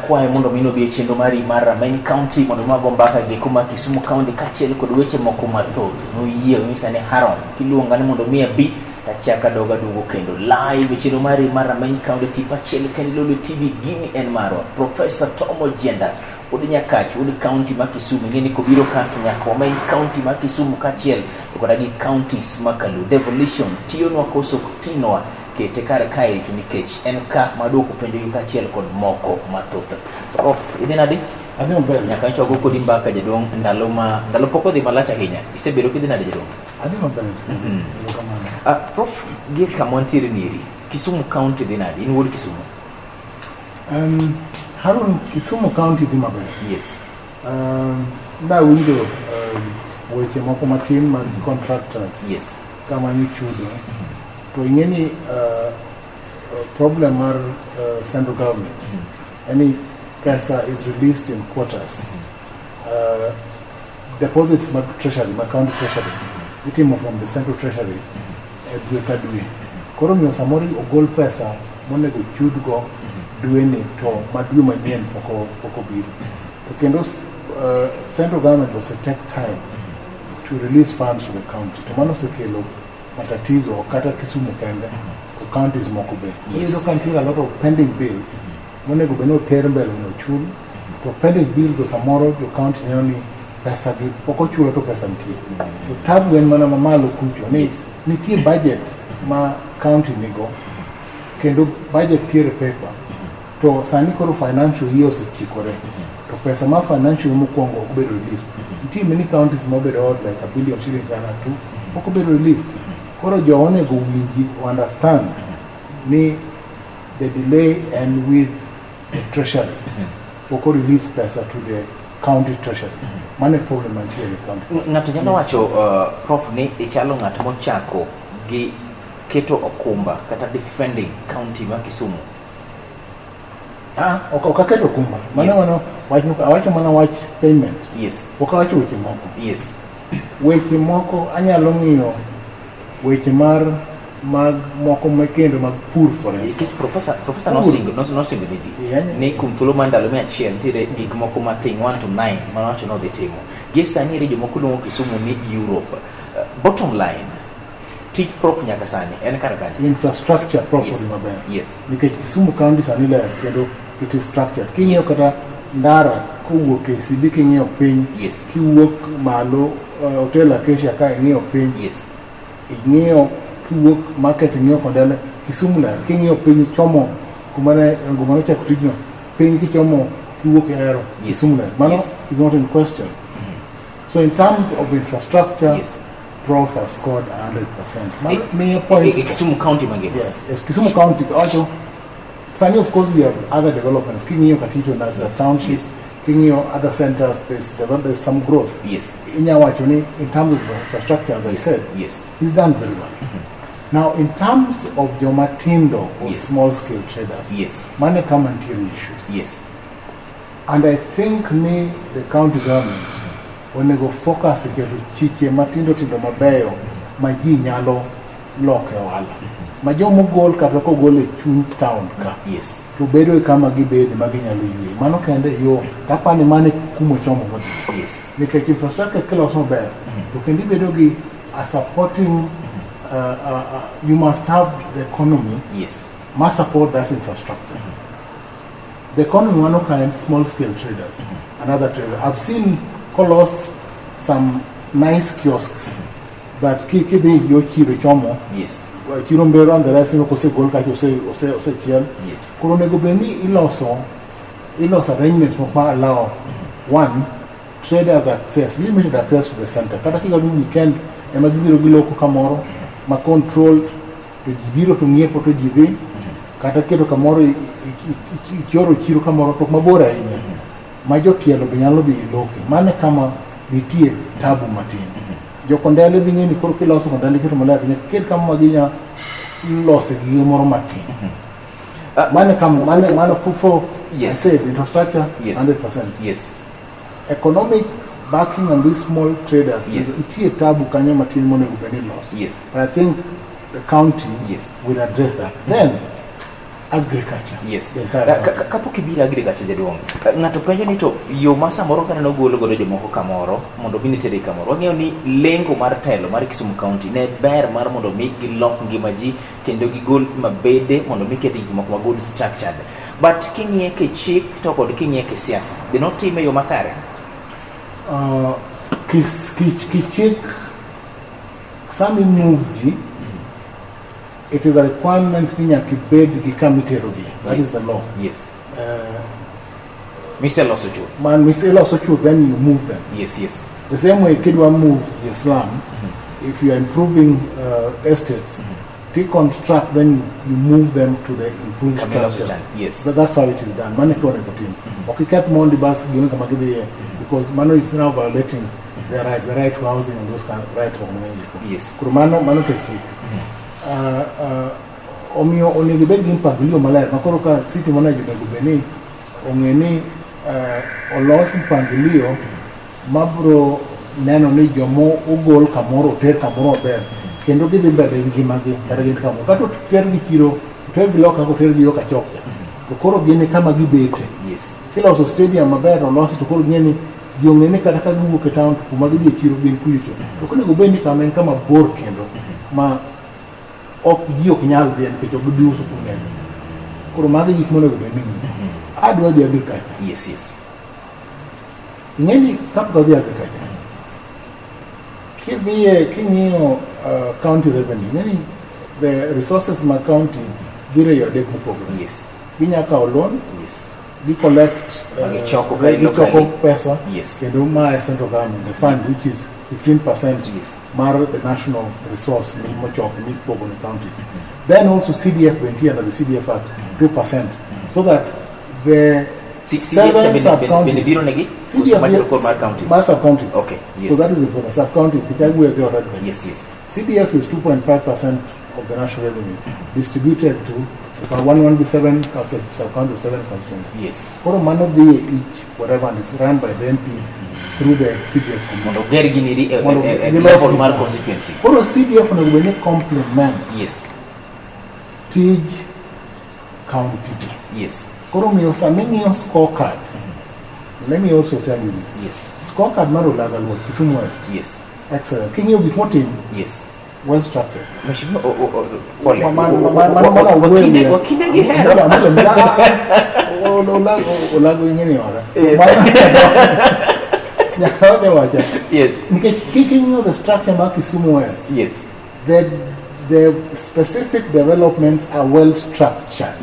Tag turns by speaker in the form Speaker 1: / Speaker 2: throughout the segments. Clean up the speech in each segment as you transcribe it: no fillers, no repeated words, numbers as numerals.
Speaker 1: Nakwaye mondo mi nobi e chenro mari mar Rameny County mondo mi wago mbaka gi kuma Kisumu County kaachiel kod weche moko mathoth. Noyie onyisa ni Haron, kiluonga ni mondo mi abi tachaka doga duogo kendo live e chenro mari mar Rameny County tipo achiel kende Lolwe TV gini en marwa. Professor Tom Ojienda wuod Nyakach, wuod county ma Kisumu, ing'e ni kobiro ka to nyaka wameny county ma Kisumu kaachiel to koda gi counties ma Kaluo. Devolution tiyonwa koso ok tinwa kete kar kae to nikech en ka ma duoko penjo gi kaachiel kod moko mathoth. Prof, idhi nadi?
Speaker 2: Adhi maber.
Speaker 1: Nyaka nyocha wago kodi mbaka jaduong' ndalo ma ndalo pok odhi malach ahinya. Isebedo kidhi nade jaduong'?
Speaker 2: Adhi maber. Erokamano.
Speaker 1: Prof, gi kama wantiere nieri, Kisumu County dhi nade? In wuod Kisumu?
Speaker 2: Harun, Kisumu County dhi maber.
Speaker 1: Yes.
Speaker 2: Nawinjo weche moko matin mag contractors kamanyo chudo. To ing'e ni problem mar central government en ni pesa is released in quarters. Deposits mag treasury, mag county treasury, itimo from the central treasury e dwe ka dwe. Koro miyo samoro ogol pesa monego chudgo dweni to ma dwe manyien pok obiro. To kendo central government ose take time to release funds to the county. To mano osekelo matatizo ok kata Kisumu kende, to counties moko be. Iyudo ka nitiere a lot of pending bills monego bed ni oter mbele mondo ochul. To pending bills go samoro jo county neno ni pesa gi pok ochulo to pesa nitie. To tabu en mana mamalo kucho ni nitie budget ma county nigo kendo budget tiere paper to sani koro financial year osechikore to pesa ma financial year mokwongo ok obedo released. Nitie many counties ma obedo out like a billion shillings kana two pok obedo released. Koro jo onego winji understand ni the delay and with the treasury pok o release pesa to the county treasury. Mano e problem mantiere e county.
Speaker 1: Ng'ato nyalo wacho Prof ni ichalo ng'at mochako gi keto okumba kata defending county ma Kisumu.
Speaker 2: Ah, ok aketo okumba. Mano mano wach awacho mana wach payment. Ok awacho weche moko. Weche moko anyalo ng'iyo weche mar mag moko kendo mag pur for instance.
Speaker 1: Nikech professor
Speaker 2: Pur.
Speaker 1: nosingo ne ji ni kuom thuolo mar ndalo 100 nitiere gik moko matin 1 to 9 manowacho ni odhi timo. Gie sani ere jomoko luongo Kisumu ni Europe. Bottom line, tij Prof nyaka sani en kar kanye?
Speaker 2: Infrastructure Prof odhi maber. Nikech Kisumu County sani ler kendo it is structured. King'iyo kata ndara kowuok KCB king'iyo piny, kiwuok malo Hotel Acacia ka ing'iyo piny, ing'iyo kiwuok market ing'iyo Kondele, Kisumu ler. King'iyo piny chomo kuma ne ngoma nochako tijno, piny kichomo kiwuok e Ahero, Kisumu ler. Mano is not in question. So in terms of infrastructure, Prof has scored 100%. Mano miyo points.
Speaker 1: E Kisumu County mangima.
Speaker 2: Yes, Kisumu County also. Sani of course we have other developments. King'iyo Katito as a township, king'iyo other centers, there's some growth. Inya wacho ni in terms of infrastructure, as I said, he's done very well. Now, in terms of joma tindo or small scale traders, mane kama nitiere issues. And I think ni the county government onego focus e keto chiche matindo tindo mabeyo ma ji nyalo loko e ohala. Ma jomogol kata kogol e chuny town ka to bedo e kama gibede ma ginyalo yweyo. Mano kende yo tapani mano e kuma ochomo godhi. Nikech infrastructure kiloso maber to kendo ibedo gi a supporting you must have the economy must support that infrastructure. The economy mano ka en small scale traders and other traders. I've seen kolos some nice kiosks that kidhi yo chiro chomo chiro Mbero and the rest kosegol kacha osechiel. Koro onego bed ni iloso arrangements moko ma allow one traders access, limited access to the center. Kata kigalo ni weekend ema gibiro giloko kamoro ma controlled to ji biro to ng'iepo to ji dhi kata keto kamoro ichoro chiro kamoro to ok mabor ahinya ma jotielo be nyalo dhi loke. Mano e kama nitie tabu matin. Jo Kondele be ing'e ni koro kiloso Kondele iketo maler to nyaka iket kama ma ginya lose gige moro matin. Mano e kama mano for I said infrastructure 100%. Economic backing on these small traders, nitie tabu kanyo matin monego bed ni iloso. But I think the county will address that. Then Agriculture.
Speaker 1: Yes.
Speaker 2: The entire country.
Speaker 1: Kapok ibiro agriculture, jaduong', ng'ato penjo ni to yo ma samoro ka neno golo godo jomoko kamoro mondo mi nitere kamoro. Wang'eyo ni lengo mar telo mar Kisumu County ne ber mar mondo mi gilok ngima ji kendo gigol mabede mondo mi ket gik moko ma good structured. But king'iye kichik to kod king'iye kisiasa, be notime e yo makare?
Speaker 2: Kichik sama imove ji, it is a requirement ni nyaka ibed gi kama iterogi. That is the law.
Speaker 1: Miseloso chuth.
Speaker 2: Man miseloso chuth, then you move them. The same way kidwa move the slum, if you are improving estates, to construct, then you move them to the improved
Speaker 1: Kama iloso
Speaker 2: structures.
Speaker 1: chan. Yes.
Speaker 2: So that's how it is done. Mano e kaka onego tim. Ok iketh mondi bas gionge kama gidhiye, because mano is now violating their rights, the right to housing and those kind of rights moko mang'eny go. Koro mano to chik. Omiyo onego ibed gi mpangilio maler ma koro ka city manager onego bed ni ong'e ni olos mpangilio mabro neno ni jomo ogol kamoro oter kamoro maber kendo gidhi mbele gi ngimagi kata gin kamoro kata otergi chiro, otergi loka, otergi yo kachokcha, to koro gin e kama gibete. Kiloso stadium maber, olosi, to koro ging'e ni ji ong'e ni kata ka giwuok e town to kuma gidhi e chiro gin kucho. To ok onego bed ni kama en kama bor kendo ma ok ji ok nyal dhiye nikech ok gibi uso kung'eny. Koro mago e gik monego bed ni ng'iyo. Adwa dhi agriculture.
Speaker 1: Yes.
Speaker 2: Ing'e ni kapok adhi agriculture, kidhiye king'iyo county revenue, ing'e ni the resources mag county biro e yo adek mopogore. Ginya kawo loan, gi collect,
Speaker 1: Ma gichoko ka
Speaker 2: gichoko
Speaker 1: locally.
Speaker 2: pesa kendo ma e central government, the fund which is 15% mar the national resource mi mochoko mipogo ne counties. Then also CDF be nitie under the CDF Act, 2%, so that the
Speaker 1: CDF
Speaker 2: seven sub-counties.
Speaker 1: Bende biro negi?
Speaker 2: CDF
Speaker 1: Koso machalo mar counties?
Speaker 2: Mar sub-counties.
Speaker 1: Okay, yes.
Speaker 2: So that is important. Sub-counties, kichak wuoyo gi already.
Speaker 1: Yes.
Speaker 2: CDF is 2.5% of the national revenue distributed to 117 sub-county, 7 constituencies. Koro mano dhi e each whatever, and it's run by the MP through the CDF committee.
Speaker 1: Mondo oger gini ri e,
Speaker 2: Mondo
Speaker 1: e
Speaker 2: gilos
Speaker 1: level
Speaker 2: gik
Speaker 1: mar
Speaker 2: moko.
Speaker 1: constituency.
Speaker 2: Koro CDF onego bed ni complement tij county. Koro miyo sama ing'iyo scorecard, let me also tell you this. Scorecard mar Ulaga Luo, Kisumu West. Excellent. King'iyo gik motim, well structured.
Speaker 1: Mheshimiwa, pole.
Speaker 2: Wakinde
Speaker 1: Wakinde gihero.
Speaker 2: Olago ing'e ora. Nyaka wadhi wacha. Nikech king'iyo the structure mar Kisumu West, the specific developments are well structured.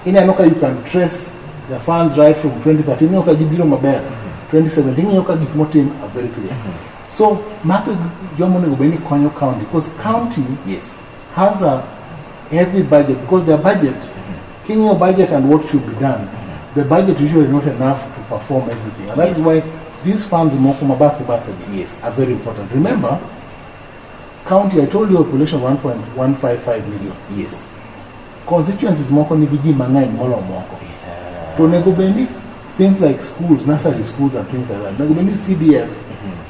Speaker 2: Ineno ka you can trace the funds right from 2013, ing'iyo ka gibiro maber. 2017, ing'iyo ka gik motim are very clear. So mago joma onego bed ni konyo county, because county has a heavy budget, because their budget, king'iyo budget and what should be done, the budget usually not enough to perform everything. And that is why these funds moko mabathe bathe gi are very important. Remember, county, I told you, a population of 1.155 million. Constituencies moko nigi ji mang'eny molo moko. To onego bed ni things like schools, nursery schools and things like that, onego bed ni CDF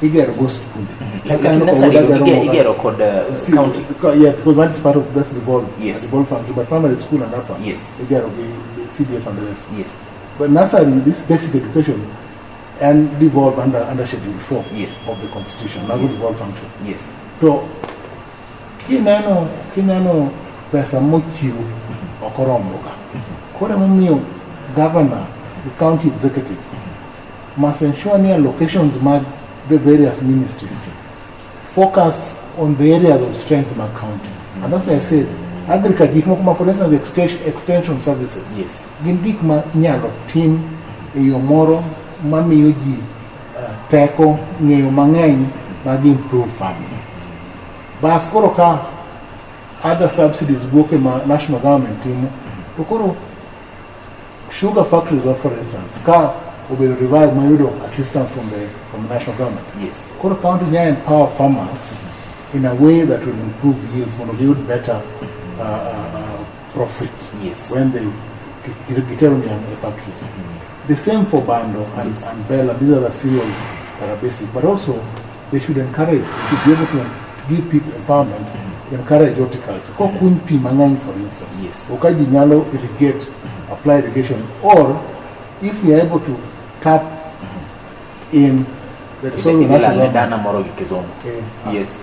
Speaker 2: igero go skunde. Kaka
Speaker 1: Lakini
Speaker 2: aneno
Speaker 1: nursery
Speaker 2: ka Odaga romo
Speaker 1: igero kod county.
Speaker 2: Yeah, because that is part of that's devolved. Devolved function, but primary school and upper, igero gi CDF and the rest. But nursery, this basic education, and devolved under Schedule 4 of the Constitution. Mago devolved function. To kineno pesa mochiw ok oromo ga. Koro emomiyo governor, the county executive, must ensure ni allocations mag the various ministries focus on the areas of strength mag county. And that's why I said agriculture, gik moko ma, for instance, extension services, gin gik ma inyalo tim e yo moro mamiyo ji teko ng'eyo mang'eny mag improve farming. Bas koro ka other subsidies wuok e ma national government timo, to koro sugar factories, for instance, ka obedo revive mayudo assistance from the national government. Koro county nyalo empower farmers in a way that will improve yields mondo giyud better profit when they gitero niang' e factories. The same for bando and bella. These are the cereals that are basic. But also, they should encourage, they should be able to give people empowerment. encourage horticulture. Kokuny pi mang'eny, for instance, oka ji nyalo irrigate, apply irrigation, or if we are able to tap in the resources of national
Speaker 1: Idhi
Speaker 2: government,
Speaker 1: dana moro gi kizungu.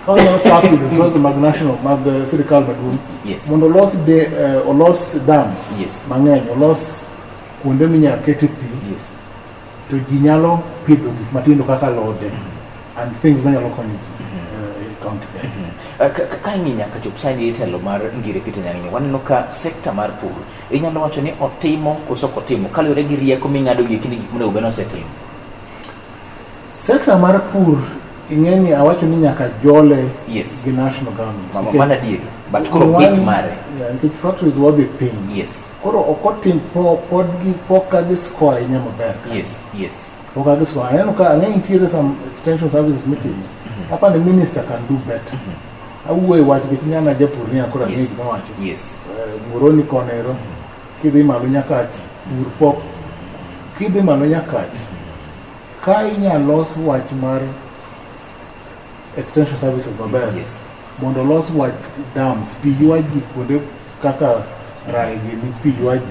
Speaker 2: Ka wanyalo tap in resources mag national, mag sirikal maduong' mondo olos de, olos dams mang'eny, olos kuonde minyalo kete pi, to ji nyalo pidho gik matindo kaka alode and things manyalo konyo ji e county kae.
Speaker 1: Ka ing'iyo nyaka chop sani telo mar Ngire Peter Anyang' Nyong'o, waneno ka sekta mar pur inyalo wacho ni otimo koso ok otimo kaluwore gi rieko ming'ado gi kind gik monego bed ni osetimo.
Speaker 2: Sekta mar pur, ing'e ni awacho ni nyaka jole gi national government.
Speaker 1: Mano adieri, but koro bit mare.
Speaker 2: Yeah, nikech factories wadhi piny. Koro ok otim pod gi pok ka gi score ahinya maber.
Speaker 1: Yes, yes.
Speaker 2: Pok ka gi score. Aneno ka ang'e nitiere some extension services mitimo. Hapa ni minister can do better. Awuoyo e wach nikech ng'ana japur ni koro ang'e gima wacho. Muhoroni konero kidhi malo Nyakach, pur pok kidhi malo Nyakach, ka inyalo los wach mar extension services maber, mondo olos wach dams, pi ywa ji kuonde kaka Rae gini, pi ywa ji.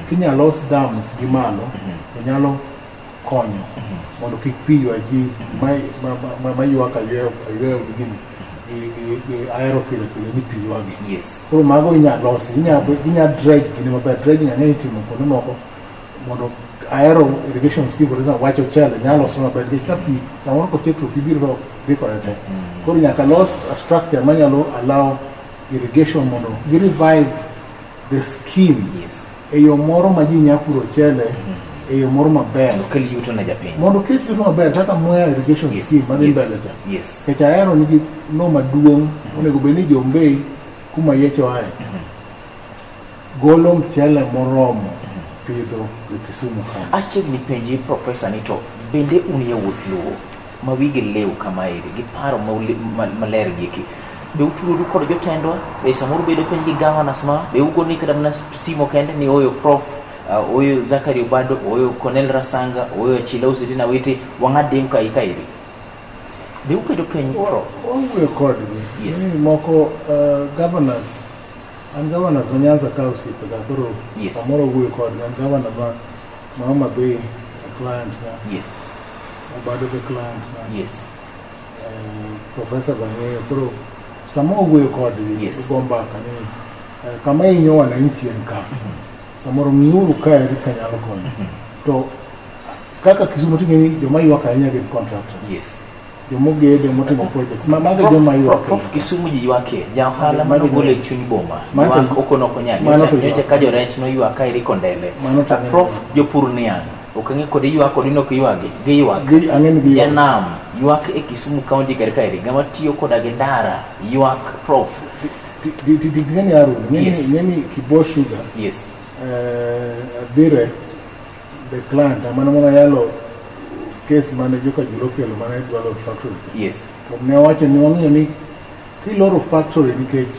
Speaker 2: Kinyalo los dams gi malo, to nyalo konyo mondo kik pi ywa ji ma ywak ayweyo gi gini gi aero pile pile ni pi ywagi. Koro mago inyalo losi, inya dredge gini maber. Dredging ang'e itimo kuonde moko mondo aero irrigation scheme, for example, wach ochele nyalo loso maber, nikech ka pi samoro kotiek to pi biro dhi kode te. Koro nyaka los a structure manyalo allow irrigation mondo gi revive the scheme e yo moro ma ji nya puro ochele e yo moro maber.
Speaker 1: Mondo okel yuto ne japiny.
Speaker 2: Mondo oket yuto maber kaka Mwea irrigation scheme madhi mbele cha. Nikech Ahero nigi no maduong' onego bed ni Jombei kuma yiech oaye golo mchele moromo pidho e Kisumu ka.
Speaker 1: Achiegni penji, Profesa, ni to bende un yawuot Luo ma wigi liw kamaeri gi paro maler gieki, be utudoru kod jotendwa? Be samoro bedo piny gi governors, ma be ugoni kata mana simo kende ni oyo Prof, oyo Zachary Obado, oyo Cornel Rasanga, oyo Achila Usitina Witi, wang'ad ding ka ikaeri, be ubedo piny, Prof?
Speaker 2: Wawuoyo kodgi. Ni moko governors, an governors ma Nyanza ka osiepega, koro samoro wuoyo kodgi. An governor ma Homa Bay e client na. Obado be client na. Professor bang'eyo, koro sama wawuoyo kodgi, ugo mbaka ni kama hinyo wananchi en ka, samoro ng'iuru kaeri ka nyalo konyo. To kaka Kisumu ting'e ni joma ywak ahinya gin contractors, jomogede motimo projects, mago e joma ywak.
Speaker 1: Prof, Kisumu ji ywakie ja ohala
Speaker 2: Mano
Speaker 1: manogolo e chuny boma
Speaker 2: Mano
Speaker 1: ywak okono ok onyal.
Speaker 2: Mano to
Speaker 1: nyocha
Speaker 2: ywak.
Speaker 1: Ka jorech noywak ka eri kondele.
Speaker 2: Mano to
Speaker 1: Prof, jopur niang' ok ang'e kod ywak kod inok ywagi giywak.
Speaker 2: Ang'e ni giywak.
Speaker 1: Janam ywak e Kisumu County kar kaeri, ng'ama tiyo koda gi ndara ywak, Prof.
Speaker 2: Ting'e ni Harun, ing'e ni Kibo Sugar, Bire the client mane mana yalo case mane joka Julo okelo mane dwaro factory. To ne owacho ni wang'iyo ni kiloro factory nikech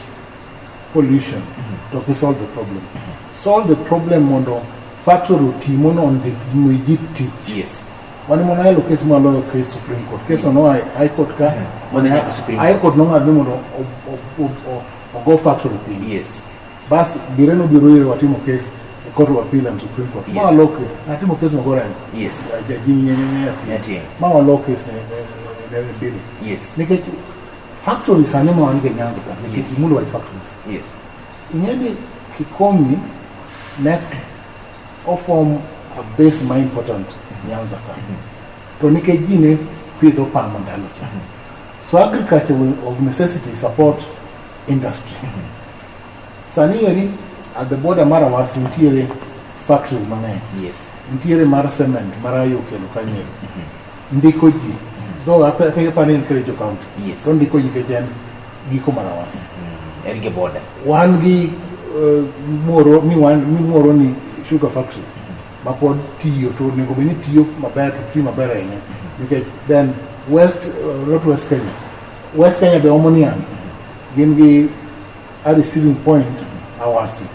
Speaker 2: pollution, to ok solve the problem. Solve the problem mondo factory oti, mondo ondik ji tich. Wan mana yalo case mwaloyo case Supreme Court. Case no noa High Court ka.
Speaker 1: Modhi nyaka Supreme
Speaker 2: High Court nong'ado ni mondo ogo factory piny. Bas Bire nobiro ire, watimo case e Court of Appeal and Supreme Court. Ma waloke, natimo case no gorengo. Jaji Nyatim.
Speaker 1: Nyatim.
Speaker 2: Ma walok case ne Bire. Nikech factory sani ma wan go e Nyanza ka, nikech imulo wach factories. Ing'e ni Kikomi ne oform a base ma important Nyanza ka. To nikech ji ne pidho pamba ndalo cha. So agriculture will of necessity support industry. Sani eri at the border mar Awasi nitiere factories mang'eny. Nitiere mar cement mar Ayo okelo kanyo ero. Ndiko ji. Though apani en Kericho County. To ndiko ji nikech en giko mar Awasi.
Speaker 1: En gi border.
Speaker 2: Wan gi Muhoroni mi sugar factory ma pod tiyo, to onego bed ni tiyo maber, to tiyo maber ahinya, nikech then West, not West Kenya, West Kenya be omo niang' gin gi a receiving point Awasi,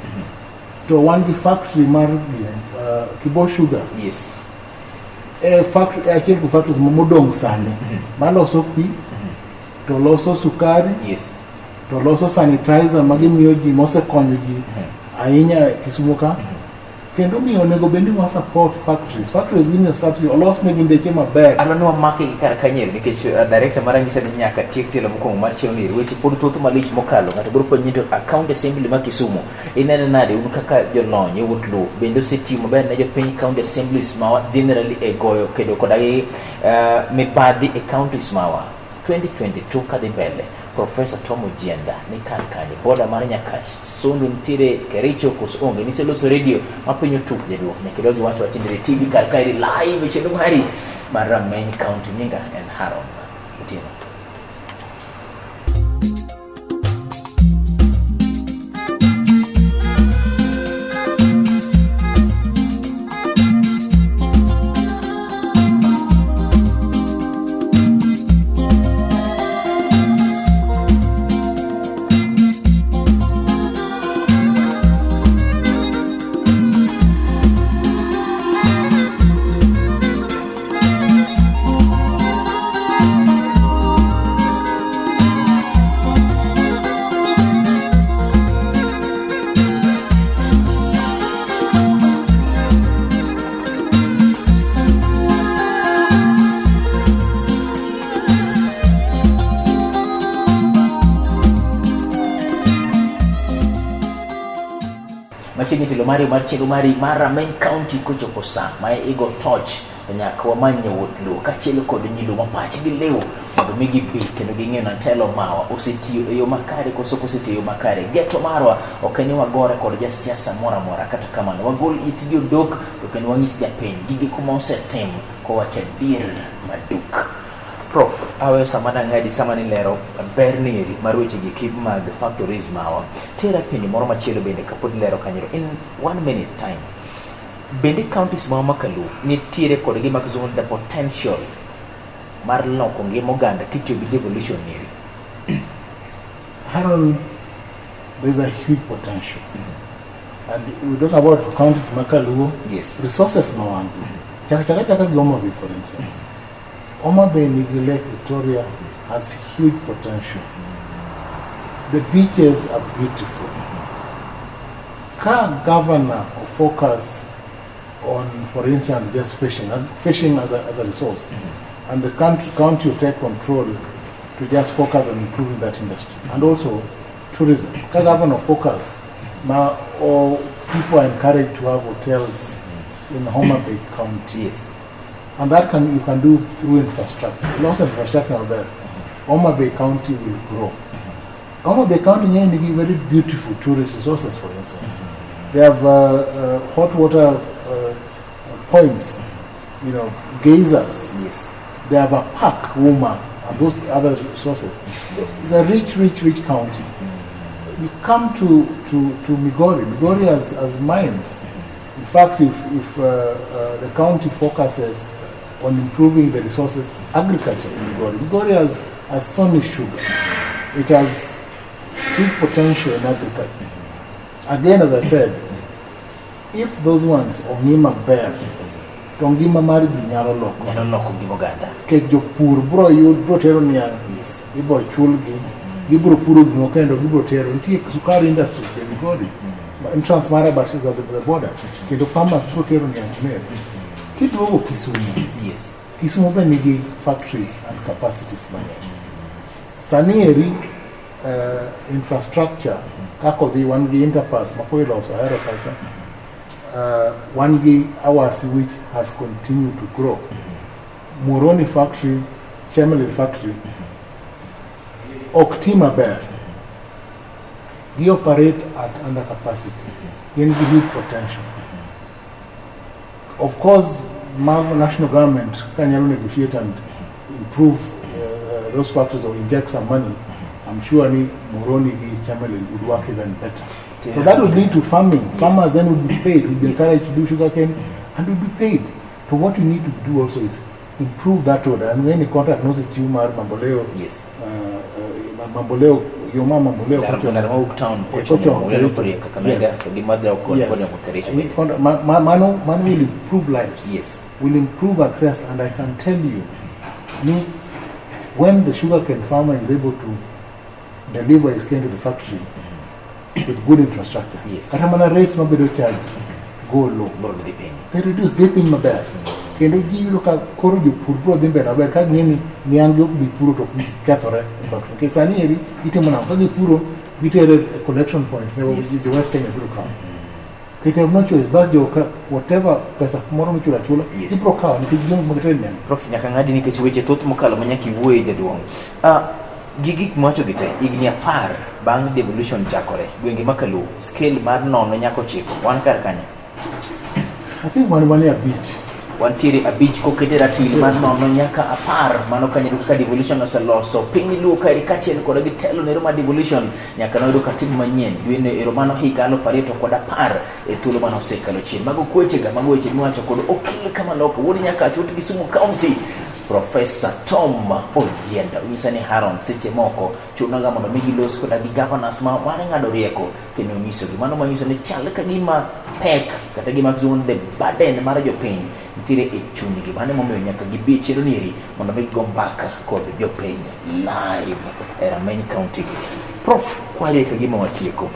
Speaker 2: to wan gi factory mar gine, Kibo Sugar e factory, achiel kuom factories modong' sani maloso pi to loso sukari. To loso sanitizer ma gimiyo ji mosekonyo ji ahinya e Kisumu ka. Kendo miyo onego bed ni wa support factories. Factories gimiyo subsidy, olos negi ndeche maber.
Speaker 1: Adwa ni wamake gi kar kanyeri nikech director mara nyisa ni nyaka tiek tielo mokwongo mar chieng' ni weche pod thoth malich mokalo. Ng'ato biro penjo ni to a county assembly ma Kisumu ineno nade un kaka jolony e wuot luo bende osetiyo maber ne jopiny county assemblies mawa generally e goyo kedo koda gi mibadhi e counties mawa 2022 kadhi mbele. Professor Tom Ojienda ni kar kanye boda mar Nyakach Sondu nitiere Kericho koso onge niseloso radio ma piny otuk jaduok nyaka idog iwach wach ndire TV kar kaeri live e chenro mari mar Rameny County. Nyinga en Haron Otieno. Machiegni telo mari mar chenro mari mar Rameny County kochopo sa ma igo toch to nyaka wamany yawuot Luo kaachiel kod nyi Luo ma pachgi liw mondo mi gibi kendo ging'e na telo mawa osetiyo e yo makare koso ok osetiyo e yo makare. Geto marwa ok en ni wagore kod jasiasa moro amora, kata kamano wagol itgi odok to kendo wanyis japiny gige kuma osetim kowacho adier maduk. Prof, aweyo sama nang'adi sama nilero ber neri mar weche gi eki mag factories mawa. Tera penjo moro machielo bende kapod ilero kanyo in one minute time. Bende counties mawa ma Kaluo nitiere kod gima kisungu ni the potential mar loko ngima oganda kitiyo gi devolution neri?
Speaker 2: Haron, there's a huge potential. And we talk about counties ma Kaluo, resources ma wan go. Chaka chaka chaka gi Homa Bay, for instance. Homa Bay nigi Lake Victoria has huge potential. The beaches are beautiful. Ka governor o focus on, for instance, just fishing, and fishing as a resource, and the county will take control to just focus on improving that industry. And also tourism. Ka governor focus, ma or people are encouraged to have hotels in Homa Bay County. And that can you can do through infrastructure. Lots of infrastructure out there. Homa Bay County will grow. Homa Bay County nigi very beautiful tourist resources, for instance. They have hot water points, geysers. They have a park, Wuma, and those other resources. It's a rich, rich, rich county. You come to Migori. Migori has mines. In fact, if the county focuses on improving the resources, agriculture in Migori. Migori has Sony sugar. It has huge potential in agriculture. Again, as I said, if those ones ong'i maber, to ngima mar ji nyalo loko.
Speaker 1: Nyalo loko ngima oganda.
Speaker 2: Nikech jopur bro yud bro tero niang', ibro chulgi, gibro puro gimo kendo gibro tero. Nitie sukari industries be Migori, entrance mara but is at the border. Kendo farmers bro tero niang' mer. Kiduogo Kisumu, Kisumu be nigi factories and capacities mang'eny. Sani eri infrastructure kaka odhi wan gi interpass ma koro iloso Ahero kacha. Wan gi Awasi which has continued to grow. Muhoroni factory, Chemelil factory ok ti maber. Gi operate at under capacity. Gin gi huge potential. Of course, national government can negotiate and improve those factories or inject some money. I'm sure ni Muhoroni gi Chemelil would work even better. So that would lead to farming. Farmers then would be paid, would be encouraged to do sugarcane and would be paid. So what you need to do also is improve that road. And when the contract knows it, you mar Mamboleo, Mamboleo, yo ma Mamboleo,
Speaker 1: Ndar town,
Speaker 2: kocho
Speaker 1: Kericho. Kakamega, to gi madra kod kod Kericho.
Speaker 2: Mano will improve lives. Will improve access, and I can tell you, me, when the sugarcane farmer is able to deliveries came to the factory with good infrastructure. Kata mana rates mabedo charged go low.
Speaker 1: Bro dhi piny.
Speaker 2: They reduce, dhi piny maber. Kendo ji yudo ka koro jopur biro dhi mbele maber ka ging'e ni niang' gi ok bi puro to ok bi kethore e factory. Nikech sani eri itimo nang'o? Ka gipuro gitere e collection point ne jo West Kenya biro kawo. Nikech they have no choice, bas jo ka whatever pesa moro michulo achula ibiro kawo nikech gionge kuma gitere niang'.
Speaker 1: Prof, nyaka ng'adi nikech weche thoth mokalo ma nyaka iwuoye jaduong'. Gi gik miwacho gi te, higni 10 bang' devolution chakore, gwenge ma Kaluo, scale mar 0 nyaka 9, wan kar kanye?
Speaker 2: I think wan wanie 5.
Speaker 1: Wantiere 5 kokete ratil mar 0 nyaka 10. Mano kanyo kaka devolution oseloso piny Luo kaeri kaachiel koda gi telo nero mar devolution nyaka noyudo katiba manyien dweno ero mano higa 2010 e thuolo mane osekalo chien. Mago kwechega, mago weche miwacho kod okil Kamaloka wuod Nyakach wuod Kisumu County, Professor Tom Ojienda. Onyisa ni Haron seche moko chunoga mondo mi gilos koda gi governors ma mar ng'ado rieko kendo nyisogi. Mano manyiso ni chal ka gima pek kata gima kiluongo ni the burden mar jopiny nitiere e chunygi. Mano emomiyo nyaka gibi e chiro nieri mondo mi gigo mbaka kod jopiny live e Rameny County. Prof, kwarie ka gima watieko.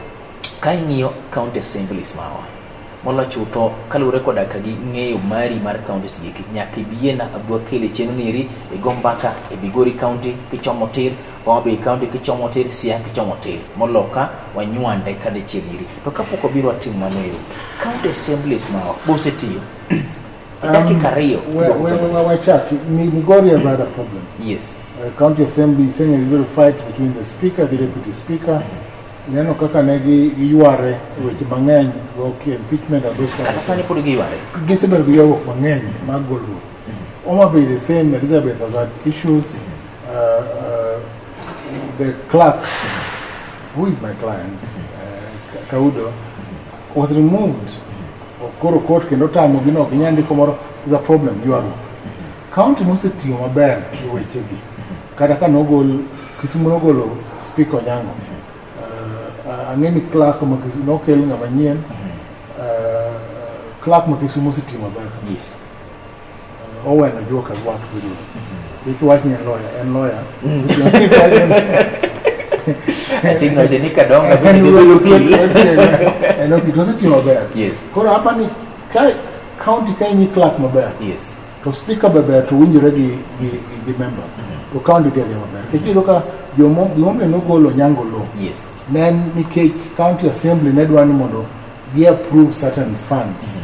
Speaker 1: Ka ing'iyo county assemblies mawa, molo chutho kaluwore koda ka gi ng'eyo mari mar counties gi eki, nyaka ibiena abwa kele chien nieri igo mbaka e Migori County kichomo tir, Homa Bay County kichomo tir, Siaya kichomo tir, moloka wanywande kadichiel nyiri. To kapok wabiro watimo mano ero, county assemblies mawa bosetiyo e dakika 2.
Speaker 2: Wachak, Migori has had a problem. County assembly saying a little fight between the speaker, the deputy speaker. Ineno kaka ne giyware e weche mang'eny go impeachment and those kind of
Speaker 1: Kata sani pod giyware.
Speaker 2: Gisebedo gi ywaruok mang'eny mag golruok. Homa Bay the same, Elizabeth has had issues. The clerk, who is my client, Kaudo, was removed. Koro court kendo tamo gi no, ginya ndiko moro, is a problem, ywaruok. County nosetiyo maber e wechegi. Kata ka nogol, Kisumu nogolo Speaker Onyango. Ang'e ni clerk ma Kisumu nokel ng'ama nyien. Clerk ma Kisumu osetiyo maber. Owen Ojuok has worked very well. Kik iwach ni en lawyer, en lawyer.
Speaker 1: Ating'o ni kadonga bende bedo okil.
Speaker 2: En okil, to osetiyo maber. Koro hapa ni ka county ka imi clerk maber. To speaker be ber to winjore gi members. To county dhi adhiya maber. Nikech iyudo ka gimomiyo nogolo Onyango Law. Ne en nikech county assembly ne dwa ni mondo gi approve certain funds.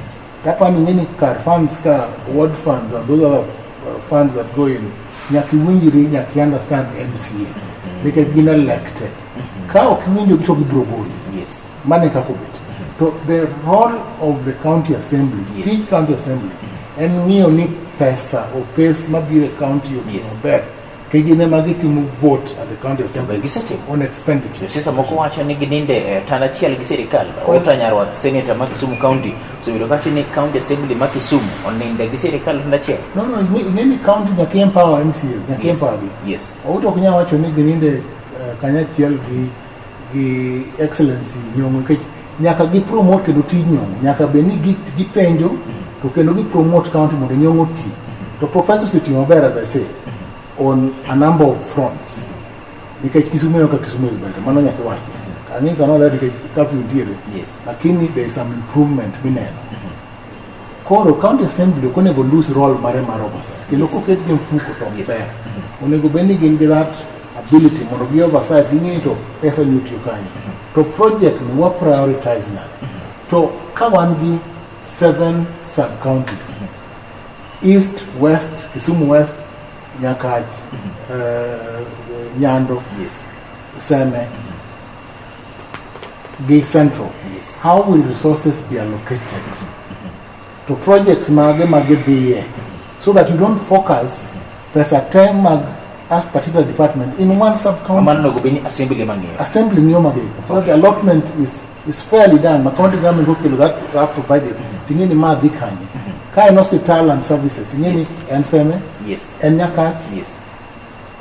Speaker 2: Kapa ni ng'eni kar funds ka ward funds and those other funds that go in, nyaka iwinjri, nyaka i understand MCAs. Nikech gin elected. Ka ok iwinjo gi to gibiro goli. Mano e kaka obet. To the role of the county assembly, tij county assembly, en ng'iyo ni pesa opes mabiro e county otiyo maber. Nikech gin ema gitimo vote at the county assembly
Speaker 1: Be gisetimo?
Speaker 2: on expenditure.
Speaker 1: Josiasa moko wacho ni gininde e tanda achiel gi sirikal. Walter Nyarwath, senator ma Kisumu County, osebedo kawacho ni county assembly ma Kisumu oninde gi sirikal tanda achiel.
Speaker 2: No, no, ing'e ni county nyaka empower MCAs, nyaka empower gi. Outo ok nyal wacho ni gininde kanyachiel gi excellency Nyong'o, nikech nyaka gi promote kendo tij Nyong'o, nyaka bed ni gipenjo to kendo gi promote county mondo Nyong'o ti. To professor osetiyo maber, as I say, on a number of fronts. Nikech Kisumu ineno ka Kisumu is better, mano nyaka iwachi. Ang'e sama ler nikech curfew nitiere. Lakini there is some improvement mineno. Koro county assembly ok onego lose role mare mar oversight. Kendo koket gi mfuko to ok ber. Onego bed ni gin gi that ability mondo gi oversight, ging'e to pesa ni otiyo kanye. To project ni wa prioritize nade. To ka wan gi 7 sub-counties, East, West, Kisumu West, Nyakach, Nyando, Seme, gi Central. How will resources be allocated to projects mage magidhiye, so that you don't focus pesa te mag a particular department in one sub-county.
Speaker 1: Mano onego bed ni assembly ema ng'iyo.
Speaker 2: Assembly ng'iyo magego. So that the allotment is fairly done. Ma county government okelo that draft of budget. Ting'e ni ma dhi kanye. Ka en hospital and services, ing'e ni en Seme, en Nyakach,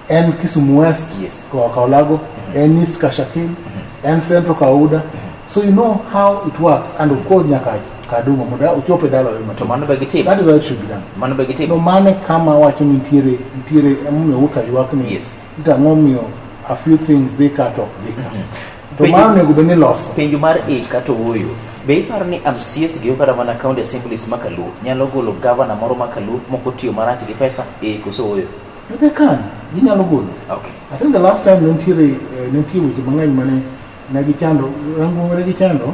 Speaker 2: en Kisumu West, Kaolago, en East Kashakil, en Central Kauda. So you know how it works, and of course Nyakach, Kaduma, mondo ochop e dala we
Speaker 1: To mano be gitimo.
Speaker 2: That is how it should be done.
Speaker 1: Mano be gitimo.
Speaker 2: No, mane kama wacho ni nitiere emomiyo Uta ywak ni Uta ang'o miyo a few things dhi ka to ok dhi ka. To mano onego bed ni loso.
Speaker 1: Penjo mar e kata ooyo. Be iparo ni MCAs gi kata mana county assemblies ma Kaluo nyalo golo gavana moro ma Kaluo moko tiyo marach gi pesa? E koso ooyo?
Speaker 2: They can. Ginyalo golo.
Speaker 1: Okay.
Speaker 2: I think the last time ne nitie weche mang'eny mane ne gichando Rangungu ne gichando.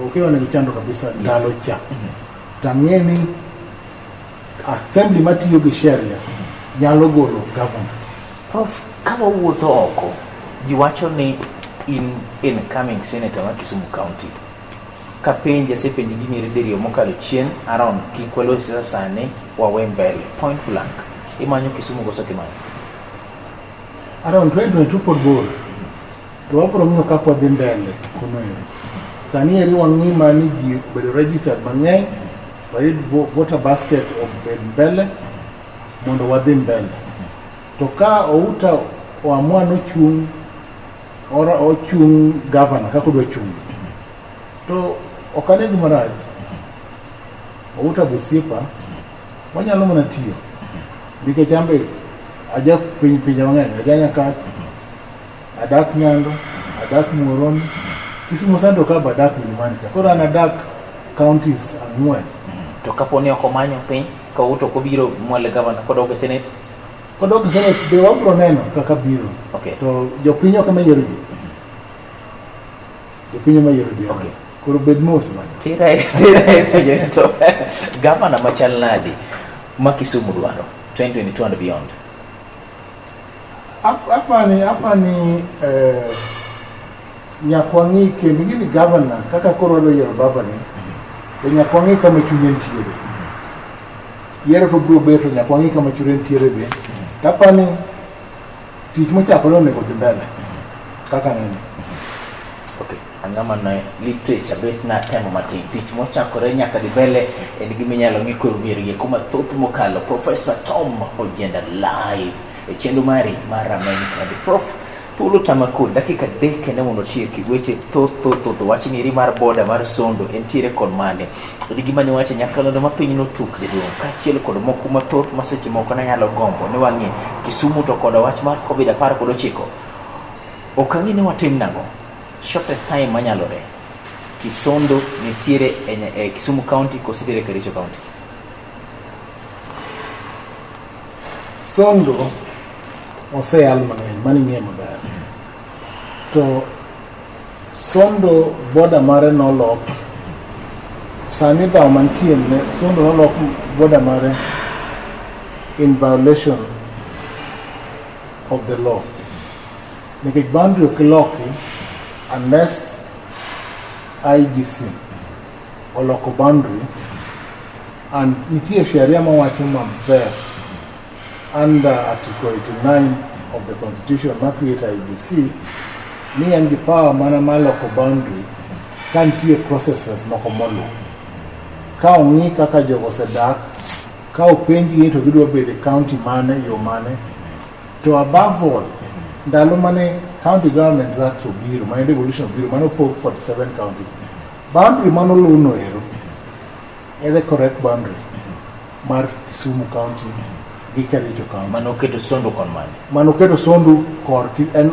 Speaker 2: Okewa ne gichando kabisa ndalo cha. To ang'e ni assembly matiyo gi sheria nyalo golo governor.
Speaker 1: Prof, ka wawuotho oko, ji wacho ni in incoming senator ma Kisumu County. Kapenji, asepenji gini diriyo mokalo chien, Aaron, kik walos siasa sani, wawe mbele. Point blank. Imanyo Kisumu koso kimanyo?
Speaker 2: Around 2022 pod bor. To wabiro ng'iyo kaka wadhi mbele kuno ero. Sani eri wang'i ma ni ji obedo registered mang'eny, wayud voter basket obed mbele mondo wadhi mbele. To ka Outa oamua nochung' ora ochung' governor kaka odwa chung', to ok ane gima rach. Outa bosiepa, wanyalo mana tiyo. Nikech an be aja piny pinje mang'eny, aja Nyakach, adak Nyando, adak Muhoroni, Kisumu Central ka be adak Milimani ka. Koro an adak counties ang'wen.
Speaker 1: To kapo ni ok omanyo piny, ka Outa ok obiro mwale governor kodok e senate?
Speaker 2: Kodok e senate be wabiro neno kaka biro. To jopiny ok ema yiero ji. Jopiny ema yiero ji. Koro bed mos man.
Speaker 1: Tera e penjo to gavana machal nadi ma Kisumu dwaro 2022 and beyond?
Speaker 2: Apani nyaka wang'i kendo ing'e ni governor kaka koro wadwa yiero baba ni to nyaka wang'i kama chunye nitiere. Yiero to biro bet to nyaka wang'i kama chunye nitiere be. To apani tich mochakore onego dhi mbele kaka neno.
Speaker 1: Okay. Ang'ama ne literature bet natemo matin tich mochakore nyaka dhi mbele en gima inyalo ng'i kod mier gi kuma thoth mokalo. Professor Tom Ojienda live e chenro mari mar Rameny Kandi. Prof, thuolo tama kod dakika 3 kende mondo otieki weche thoth thoth thoth. Wach ni eri mar boda mar Sondo entiere kod mane? En gima ne wacho nyakalondo ma piny notuk jaduong' kaachiel kod moko mathoth ma seche moko nanyalo gombo ni wang'i Kisumu to koda wach mar Covid 19. Ok ang'e ni watim nang'o. Shortest time manyalore. Kisondo nitiere e Kisumu County koso nitiere Kericho County?
Speaker 2: Sondo oseyal mang'eny, mano ing'eyo maber. To Sondo border mare nolok. Sani dhaw mantie ne Sondo nolok border mare in violation of the law. Nikech boundary ok iloki unless IEBC oloko boundary and nitie sheria mawacho maber under Article 89 of the Constitution ma create IEBC ni en gi power mana mar loko boundary ka nitie processes moko moluw. Ka ong'i kaka jogo osedak, ka openjgi ni to gidwa bedo e county mane, yo mane, to above all, ndalo mane County Governments Act obiro, mane devolution obiro, mane opog 47 counties, boundary manoluw no ero e the correct boundary mar Kisumu County gi Kericho County.
Speaker 1: Mano keto Sondo kon mane?
Speaker 2: Mano keto Sondu kor en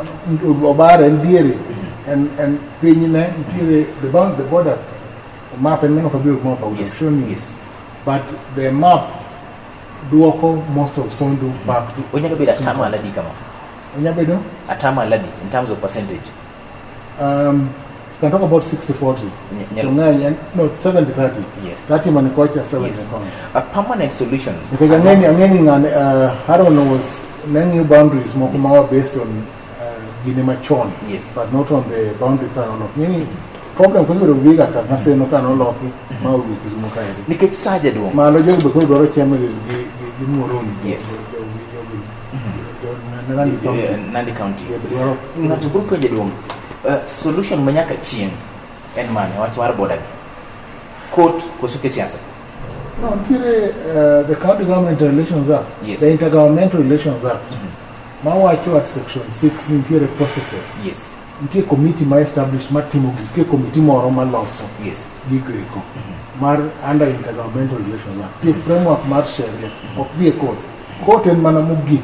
Speaker 2: obare en diere en pinyne nitiere the border map en mano kabiro map I would have shown you. But the map duoko most of Sondu back to
Speaker 1: Onyalo bedo atamalo adi kama?
Speaker 2: Onyalo bedo?
Speaker 1: Atamalo adi in terms of percentage?
Speaker 2: Can talk about 60-40.
Speaker 1: Nyalo.
Speaker 2: No, 70-30. 30 mane kocha, 70 koni.
Speaker 1: A permanent solution.
Speaker 2: Nikech ang'eni ng'ane Haron was ne ng'iyo boundaries moko ma were based on gine machon. But not on the boundary ka noloki. Ng'eni problem koro bedo gi ka Maseno ka noloki ma owuok Kisumu kaeri.
Speaker 1: Nikech sa jaduong'.
Speaker 2: Malo jogi be koro dwaro chemo gi Muhoroni. Jo Nandi County.
Speaker 1: Nandi County.
Speaker 2: Yeah, dwaro.
Speaker 1: Ng'ato biro penjo jaduong', solution ma nyaka chieng' en mane wach mar border gi? Court koso kisiasa?
Speaker 2: No, nitiere the County Government Relations Act, the Intergovernmental Relations Act, mawacho at section 6 ni nitiere processes. Nitie committee ma established matimo gik, nitie committee moro maloso gigo eko mar under Intergovernmental Relations Act. Nitie framework mar sheria, ok dhi e court. Court en mana mogik.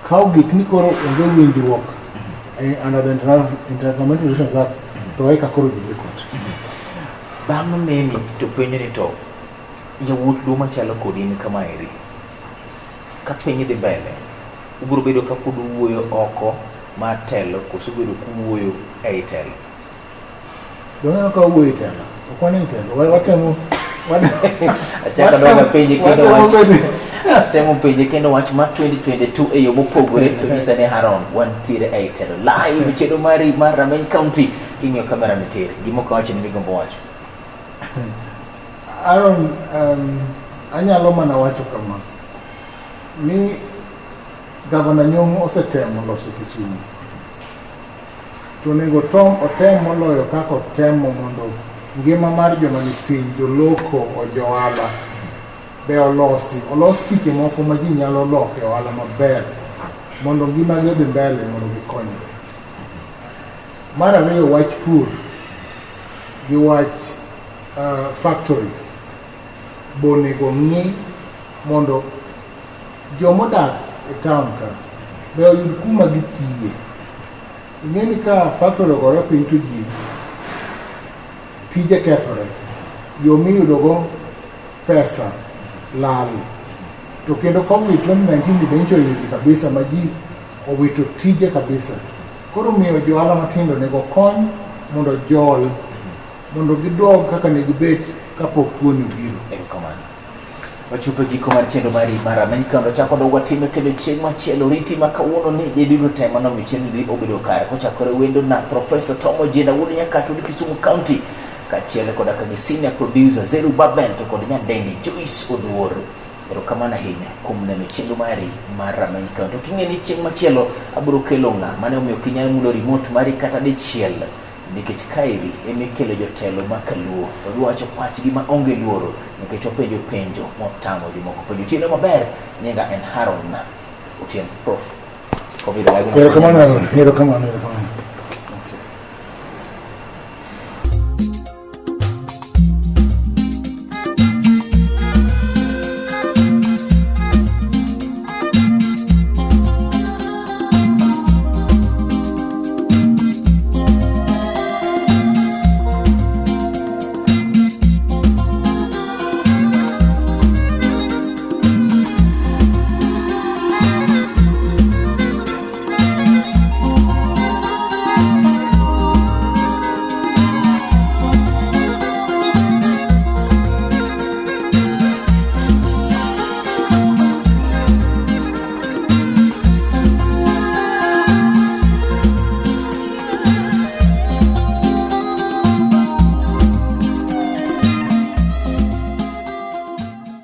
Speaker 2: Ka ogik ni koro onge winjruok Under the Intergovernmental Relations Act to eka koro ji dhi court.
Speaker 1: Bang' neni to penjo ni to yawuot Luo machalo kodi in kamaeri ka piny dhi mbele ubiro bedo ka pod uwuoyo oko mar telo koso bedo kuwuoyo ei telo?
Speaker 2: Doneno ka wuoyo e telo. Ok wan e telo. Watemo
Speaker 1: Achako dog apenje kendo wach temo penje kendo wach mar 2022 e yo mopogore to nyisa ni Haron wantiere ei telo live chenro mari mar Rameny County king'iyo kamera nitiere gima ok awacho ni migombo wacho.
Speaker 2: Aaron, anyalo mana wacho kama ni Gavana Nyong'o osetemo loso Kisumu. To onego tom otem moloyo kaka otemo mondo ngima mar joma ni piny, joloko, ojohala be olosi. Olos tije moko ma ji nyalo loko e ohala maber mondo ngimagi odhi mbele mondo gikonyre. Mar ariyo, wach pur gi wach factories bo onego ng'i mondo jomodak e town ka be oyud kuma gitiye. Ing'e ni ka factory ogore piny to ji tije kethore, yo miyudogo pesa lal. To kendo COVID 2019 be nyicho ohinyo ji kabisa ma ji owito tije kabisa. Koro miyo johala matindo onego kony mondo jol mondo gidog kaka ne gibet kapok tuoni obiro.
Speaker 1: Erokamano. Wachopo e giko mar chenro mari mar Rameny Kando chako dog watime kendo chieng' machielo riti ma kawuono ni ji duto te mano mi chenro ni obedo kare kochakore wendo na Professor Tom Ojienda wuod Nyakach wuod Kisumu County kaachiel koda ka gi senior producer Zeru Babel to kod nyadendi Joyce Oduor. Erokamano ahinya kuom neno chenro mari mar Rameny County. King'e ni chieng' machielo abiro kelo ng'a mane omiyo ok inyal mulo remote mari kata dichiel nikech kaeri emikelo jotelo ma kaluo to giwacho pachgi ma onge luoro nikech wapenjo penjo motamo jomoko penjo. Otieno maber, nyinga en Haron Otieno. Prof. Covid
Speaker 2: Erokamano, erokamano, erokamano.